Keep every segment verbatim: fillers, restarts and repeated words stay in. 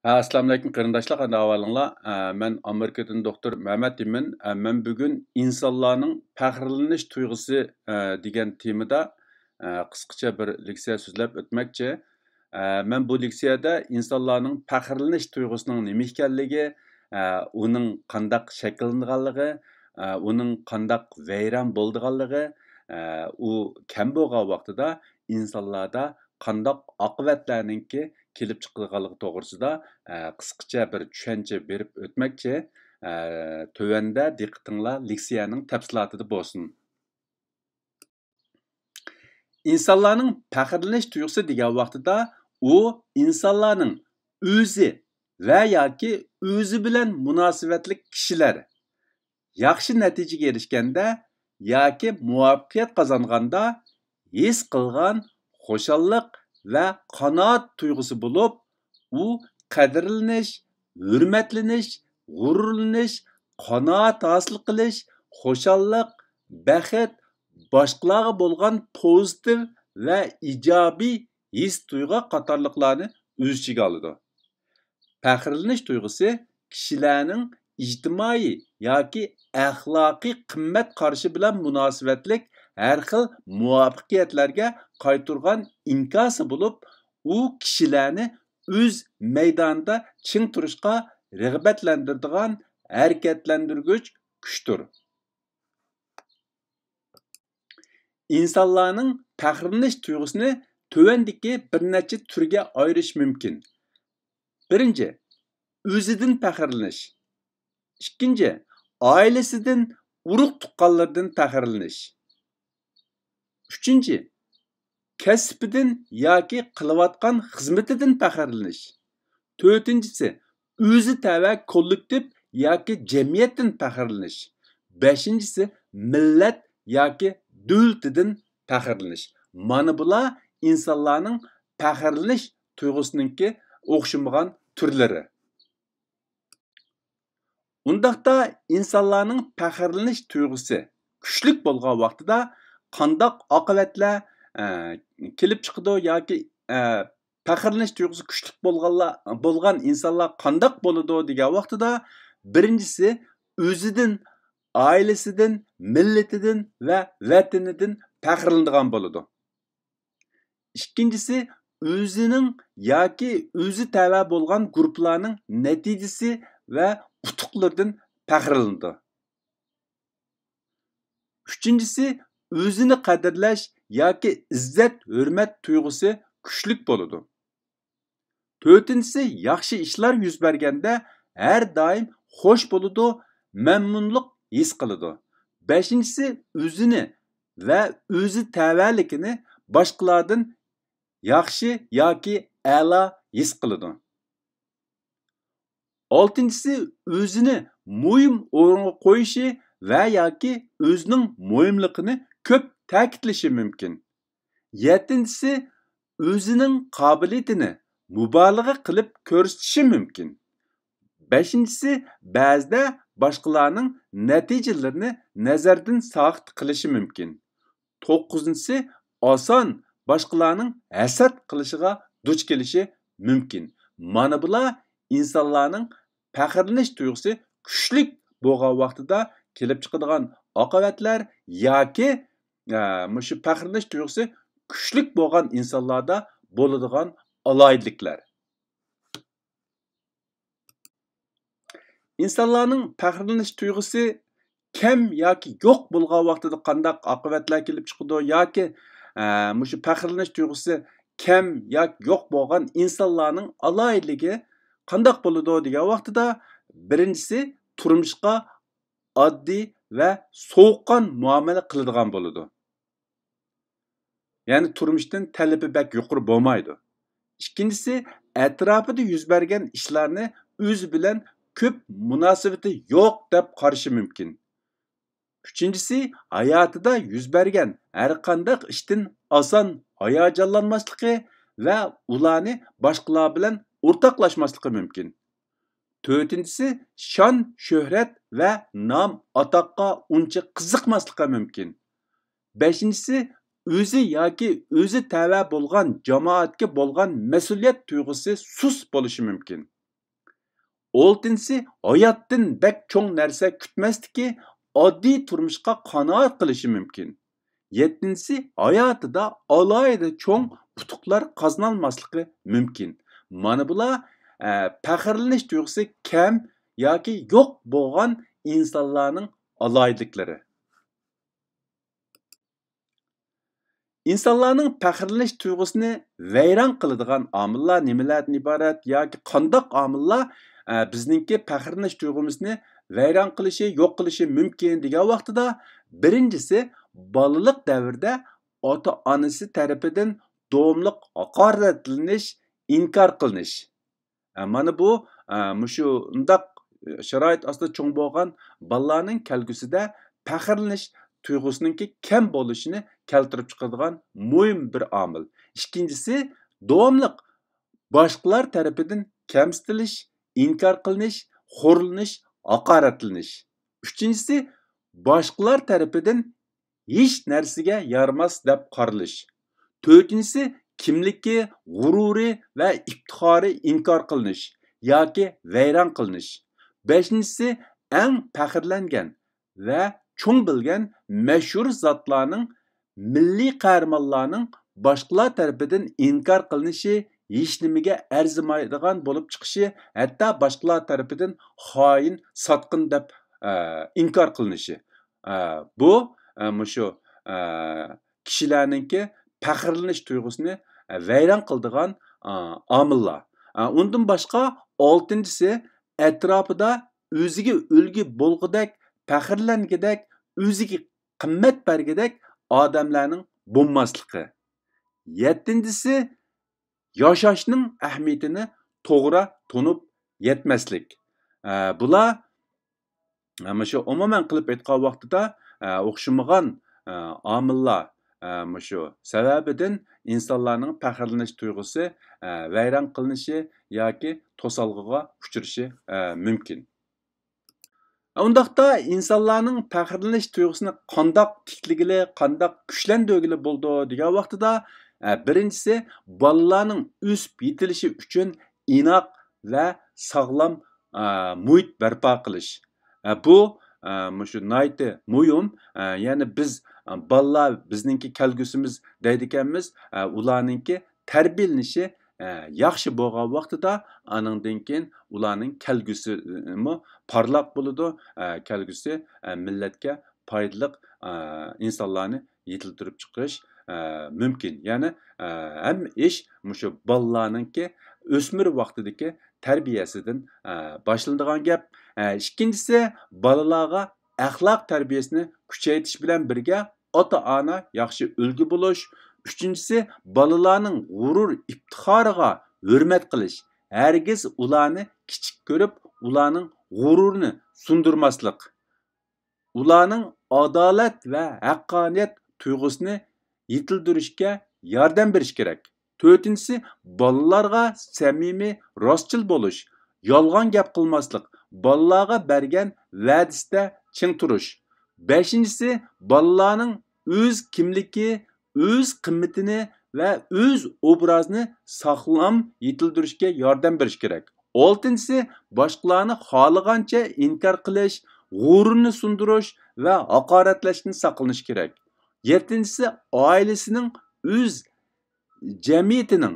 ھە، ئەسسالامۇئەلەيكۇم قېرىنداشلار، قانداق ئەھۋالىڭلار؟ ئە، مەن ئامېرىكىدىن دوكتور مەمەت ئىمىن. ئە، مەن بۈگۈن ئىنسانلارنىڭ پەخىرلىنىش تۇيغۇسى، ئە، دېگەن تېمىدا، ئە، قىسقىچە بىر لېكسىيە سۆزلەپ ئۆتمەكچى. ئە، مەن بۇ لېكسىيەدە ئىنسانلارنىڭ پەخىرلىنىش تۇيغۇسىنىڭ نېمە ئىكەنلىكى، ئە، ئۇنىڭ قانداق شەكىللىنىدىغانلىقى، ئە، ئۇنىڭ قانداق ۋەيران بولىدىغانلىقى، ئە، ئۇ كەم بولغان ۋاقتىدا ئىنسانلاردا قانداق ئاقىۋەتلەرنىڭكى كېلىپ چىقىدىغانلىقى توغرىسىدا، ئە، قىسقىچە بىر چۈشەنچە بېرىپ ئۆتمەكچى. ئە، تۆۋەندە دىققىتىڭلار لېكسىيەنىڭ تەپسىلاتىدا بولسۇن. ئىنسانلارنىڭ پەخىرلىنىش تۇيغۇسى دېگەن ۋاقتىدا، ئۇ ئىنسانلارنىڭ ئۆزى ۋە ياكى ئۆزى بىلەن مۇناسىۋەتلىك كىشىلەر ياخشى نەتىجىگە ئېرىشكەندە ياكى مۇۋەپپەقىيەت قازانغاندا ھېس قىلغان خۇشاللىق ۋە قانائەت تۇيغۇسى بولۇپ، ئۇ قەدىرلىنىش، ھۆرمەتلىنىش، غۇرۇرلىنىش، قانائەت ھاسىل قىلىش، خۇشاللىق، بەخت، باشقىلارغا بولغان پوزىتىپ ۋە ئىجابىي ھېس-تۇيغۇ قاتارلىقلارنى ئۆز ئىچىگە ئالىدۇ. پەخىرلىنىش تۇيغۇسى كىشىلەرنىڭ ئىجتىمائىي ياكى ئەخلاقىي قىممەت قارىشى بىلەن مۇناسىۋەتلىك ھەر خىل مۇۋەپپەقىيەتلەرگە قايتۇرغان ئىنكاسى بولۇپ، ئۇ كىشىلەرنى ئۆز مەيدانىدا چىڭ تۇرۇشقا رىغبەتلەندۈرىدىغان ھەرىكەتلەندۈرگۈچ كۈچتۇر. ئىنسانلارنىڭ پەخىرلىنىش تۇيغۇسىنى تۆۋەندىكى بىر نەچچە تۈرگە ئايرىش مۇمكىن. بىرىنچى، ئۆزىدىن پەخىرلىنىش. ئىككىنچى، ئائىلىسىدىن، ئۇرۇق-تۇغقانلىرىدىن پەخىرلىنىش. ئۈچىنچى، كەسپىدىن ياكى قىلىۋاتقان خىزمىتىدىن پەخىرلىنىش. تۆتىنچىسى، ئۆزى تەۋە كوللېكتىپ ياكى جەمئىيەتتىن پەخىرلىنىش. بەشىنچىسى، مىللەت ياكى دۆلىتىدىن پەخىرلىنىش. مانا بۇلار ئىنسانلارنىڭ پەخىرلىنىش تۇيغۇسىنىڭكى ئوخشىمىغان تۈرلىرى. ئۇنداقتا ئىنسانلارنىڭ پەخىرلىنىش تۇيغۇسى كۈچلۈك بولغان ۋاقتىدا قانداق ئاقىۋەتلەر، ئە، كېلىپ چىقىدۇ ياكى، ئە، پەخىرلىنىش تۇيغۇسى كۈچلۈك بولغانلار، بولغان ئىنسانلار قانداق بولىدۇ دېگەن ۋاقتىدا، بىرىنچىسى ئۆزىدىن، ئائىلىسىدىن، مىللىتىدىن ۋە ۋەتىنىدىن پەخىرلىنىدىغان بولىدۇ. ئىككىنچىسى، ئۆزىنىڭ ياكى ئۆزى تەۋە بولغان گۇرۇپپىلارنىڭ نەتىجىسى ۋە ئۇتۇقلىرىدىن پەخىرلىنىدۇ. ئۈچىنچىسى، ئۆزىنى قەدىرلەش ياكى ئىززەت-ھۆرمەت تۇيغۇسى كۈچلۈك بولىدۇ. تۆتىنچىسى، ياخشى ئىشلار يۈز بەرگەندە ھەر دائىم خوش بولىدۇ، مەمنۇنلۇق ھېس قىلىدۇ. بەشىنچىسى، ئۆزىنى ۋە ئۆزى تەۋەلىكىنى باشقىلاردىن ياخشى ياكى ئەلا ھېس قىلىدۇ. ئالتىنچىسى، ئۆزىنى مۇھىم ئورۇنغا قويۇشى ۋە ياكى ئۆزىنىڭ مۇھىملىقىنى كۆپ تەكىتلىشى مۇمكىن. يەتتىنچىسى، ئۆزىنىڭ قابىلىيىتىنى مۇبالىغە قىلىپ كۆرسىتىشى مۇمكىن. بەشىنچىسى، بەزىدە باشقىلارنىڭ نەتىجىلىرىنى نەزەردىن ساقىت قىلىشى مۇمكىن. توققۇزىنچىسى، ئاسان باشقىلارنىڭ ھەسەت قىلىشىغا دۇچ كېلىشى مۇمكىن. مانا بۇلار ئىنسانلارنىڭ پەخىرلىنىش تۇيغۇسى كۈچلۈك بولغان ۋاقتىدا كېلىپ چىقىدىغان ئاقىۋەتلەر ياكى، ئە، مۇشۇ پەخىرلىنىش تۇيغۇسى كۈچلۈك بولغان ئىنسانلاردا بولىدىغان ئالاھىدىلىكلەر. ئىنسانلارنىڭ پەخىرلىنىش تۇيغۇسى كەم ياكى يوق بولغان ۋاقتىدا قانداق ئاقىۋەتلەر كېلىپ چىقىدۇ ياكى، ئە، مۇشۇ پەخىرلىنىش تۇيغۇسى كەم ياكى يوق بولغان ئىنسانلارنىڭ ئالاھىدىلىكى قانداق بولىدۇ دېگەن ۋاقتىدا، بىرىنچىسى، تۇرمۇشقا ئاددىي ۋە سوغۇققان مۇئامىلە قىلىدىغان بولىدۇ. يەنى تۇرمۇشتىن تەلىپى بەك يۇقىرى بولمايدۇ. ئىككىنچىسى، ئەتراپىدا يۈز بەرگەن ئىشلارنى ئۆزى بىلەن كۆپ مۇناسىۋىتى يوق دەپ قارىشى مۇمكىن. ئۈچىنچىسى، ھاياتىدا يۈز بەرگەن ھەرقانداق ئىشتىن ئاسان ھاياجانلانماسلىقى ۋە ئۇلارنى باشقىلار بىلەن ئورتاقلاشماسلىقى مۇمكىن. تۆتىنچىسى، شان-شۆھرەت ۋە نام-ئاتاققا ئۇنچە قىزىقماسلىقى مۇمكىن. بەشىنچىسى، ئۆزى ياكى ئۆزى تەۋە بولغان جامائەتكە بولغان مەسئۇلىيەت تۇيغۇسى سۇس بولۇشى مۇمكىن. ئالتىنچىسى، ھاياتتىن بەك چوڭ نەرسە كۈتمەسلىكى، ئاددىي تۇرمۇشقا قانائەت قىلىشى مۇمكىن. يەتتىنچىسى، ھاياتىدا ئالاھىدە چوڭ ئۇتۇقلار قازىنالماسلىقى مۇمكىن. مانا بۇلار، ئە، پەخىرلىنىش تۇيغۇسى كەم ياكى يوق بولغان ئىنسانلارنىڭ ئالاھىدىلىكلىرى. ئىنسانلارنىڭ پەخىرلىنىش تۇيغۇسىنى ۋەيران قىلىدىغان ئامىللار نېمىلەردىن ئىبارەت ياكى قانداق ئامىللار، ئە، بىزنىڭكى پەخىرلىنىش تۇيغۇمىزنى ۋەيران قىلىشى، يوق قىلىشى مۇمكىن دېگەن ۋاقتىدا، بىرىنچىسى، بالىلىق دەۋردە ئاتا-ئانىسى تەرىپىدىن داۋاملىق ھاقارەتلىنىش، ئىنكار قىلىنىش. ئە، مانا بۇ، ئە، مۇشۇنداق شارائىت ئاستىدا چوڭ بولغان بالىلارنىڭ كەلگۈسىدە پەخىرلىنىش تۇيغۇسىنىڭكى كەم بولۇشىنى كەلتۈرۈپ چىقىرىدىغان مۇھىم بىر ئامىل. ئىككىنچىسى، داۋاملىق باشقىلار تەرىپىدىن كەمسىتىلىش، ئىنكار قىلىنىش، خورلىنىش، ھاقارەتلىنىش. ئۈچىنچىسى، باشقىلار تەرىپىدىن ھېچ نەرسىگە يارىماس دەپ قارىلىش. تۆتىنچىسى، كىملىكى، غۇرۇرى ۋە ئىپتىخارى ئىنكار قىلىنىش ياكى ۋەيران قىلىنىش. بەشىنچىسى، ئەڭ پەخىرلەنگەن ۋە چوڭ بىلگەن مەشھۇر زاتلارنىڭ، مىللىي قەھرىمانلارنىڭ باشقىلار تەرىپىدىن ئىنكار قىلىنىشى، ھېچنېمىگە ئەرزىمەيدىغان بولۇپ چىقىشى، ھەتتا باشقىلار تەرىپىدىن خائىن، ساتقىن دەپ، ئە، ئىنكار قىلىنىشى. ئە، بۇ، ئە، مۇشۇ، ئە، كىشىلەرنىڭكى پەخىرلىنىش تۇيغۇسىنى، ئە، ۋەيران قىلىدىغان، ئە، ئامىللار. ئە، ئۇندىن باشقا، ئالتىنچىسى، ئەتراپىدا ئۆزىگە ئۈلگە بولغۇدەك، پەخىرلەنگۈدەك، ئۆزىگە قىممەت بەرگۈدەك ئادەملەرنىڭ بولماسلىقى. يەتتىنچىسى، ياشاشنىڭ ئەھمىيىتىنى توغرا تونۇپ يەتمەسلىك. ئە، بۇلار، ئە، مۇشۇ ئومۇمەن قىلىپ ئېيتقان ۋاقتىدا، ئە، ئوخشىمىغان، ئە، ئامىللار، ئە، مۇشۇ سەۋەبىدىن ئىنسانلارنىڭ پەخىرلىنىش تۇيغۇسى، ئە، ۋەيران قىلىنىشى ياكى توسالغۇغا ئۇچرىشى، ئە، مۇمكىن. ئۇنداقتا ئىنسانلارنىڭ پەخىرلىنىش تۇيغۇسىنى قانداق تىكلىگىلى، قانداق كۈچلەندۈرگىلى بولىدۇ دېگەن ۋاقتىدا، ئە، بىرىنچىسى، بالىلارنىڭ ئۆسۈپ يېتىلىشى ئۈچۈن ئىناق ۋە ساغلام، ئە، مۇھىت بەرپا قىلىش. ئە، بۇ، ئە، مۇشۇ ناھايىتى مۇھىم. ئە، يەنى بىز، ئە، بالىلار بىزنىڭكى كەلگۈسىمىز دەيدىكەنمىز، ئە، ئۇلارنىڭكى تەربىيەلىنىشى، ئە، ياخشى بولغان ۋاقتىدا، ئانىڭدىن كېيىن ئۇلارنىڭ كەلگۈسىمۇ پارلاق بولىدۇ، ئە، كەلگۈسى، ئە، مىللەتكە پايدىلىق، ئە، ئىنسانلارنى يېتىلدۈرۈپ چىقىرىش، ئە، مۇمكىن. يەنى، ئە، ھەممە ئىش مۇشۇ بالىلارنىڭكى ئۆسمۈر ۋاقتىدىكى تەربىيەسىدىن، ئە، باشلىنىدىغان گەپ. ئە، ئىككىنچىسى، بالىلارغا ئەخلاق تەربىيەسىنى كۈچەيتىش بىلەن بىرگە، ئاتا-ئانا ياخشى ئۈلگە بولۇش. ئۈچىنچىسى، بالىلارنىڭ غۇرۇر ئىپتىخارىغا ھۆرمەت قىلىش. ھەرگىز ئۇلارنى كىچىك كۆرۈپ، ئۇلارنىڭ غۇرۇرىنى سۇندۇرماسلىق. ئۇلارنىڭ ئادالەت ۋە ھەققانىيەت تۇيغۇسىنى يېتىلدۈرۈشكە ياردەم بېرىش كېرەك. تۆتىنچىسى، بالىلارغا سەمىمىي، راستچىل بولۇش، يالغان گەپ قىلماسلىق، بالىلارغا بەرگەن ۋەدىسىدە چىڭ تۇرۇش. بەشىنچىسى، بالىلارنىڭ ئۆز كىملىكى، ئۆز قىممىتىنى ۋە ئۆز ئوبرازىنى ساغلام يېتىلدۈرۈشكە ياردەم بېرىش كېرەك. ئالتىنچىسى، باشقىلارنى خالىغانچە ئىنكار قىلىش، غۇرۇرنى سۇندۇرۇش ۋە ھاقارەتلەشتىن ساقلىنىش كېرەك. يەتتىنچىسى، ئائىلىسىنىڭ، ئۆز جەمئىيىتىنىڭ،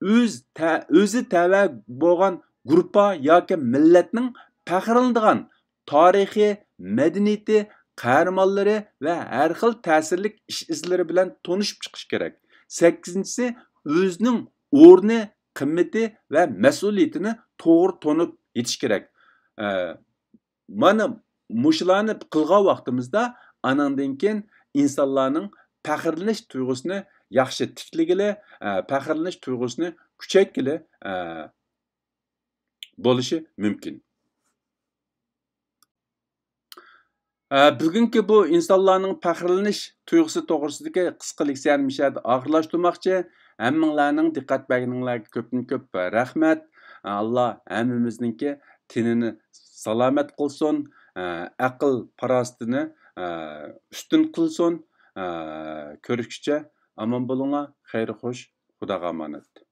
ئۆز تە-، ئۆزى تەۋە بولغان گۇرۇپپا ياكى مىللەتنىڭ پەخىرلىنىدىغان تارىخى، مەدەنىيىتى، قەھرىمانلىرى ۋە ھەر خىل تەسىرلىك ئىش-ئىزلىرى بىلەن تونۇشۇپ چىقىش كېرەك. سەككىزىنچىسى، ئۆزىنىڭ ئورنى، قىممىتى ۋە مەسئۇلىيىتىنى توغرا تونۇپ يېتىش كېرەك. ئە، مانا مۇشۇلارنى قىلغان ۋاقتىمىزدا، ئانىڭدىن كېيىن ئىنسانلارنىڭ پەخىرلىنىش تۇيغۇسىنى ياخشى تىكلىگىلى، ئە، پەخىرلىنىش تۇيغۇسىنى كۈچەيتكىلى، ئە، بولۇشى مۇمكىن. ئە، بۈگۈنكى بۇ ئىنسانلارنىڭ پەخىرلىنىش تۇيغۇسى توغرىسىدىكى قىسقا لېكسىيەنى مۇشۇ يەردە ئاخىرلاشتۇرماقچى. ھەممىڭلارنىڭ دىققەت بەرگىنىڭلارغا كۆپتىن كۆپ رەھمەت. ئاللا ھەممىمىزنىڭكى تېنىنى سالامەت قىلسۇن، ئەقىل پاراسىتىنى ئۈستۈن قىلسۇن. كۆرۈشكىچە ئامان بولۇڭلار، خەير خوش، خۇداغا ئامانەت.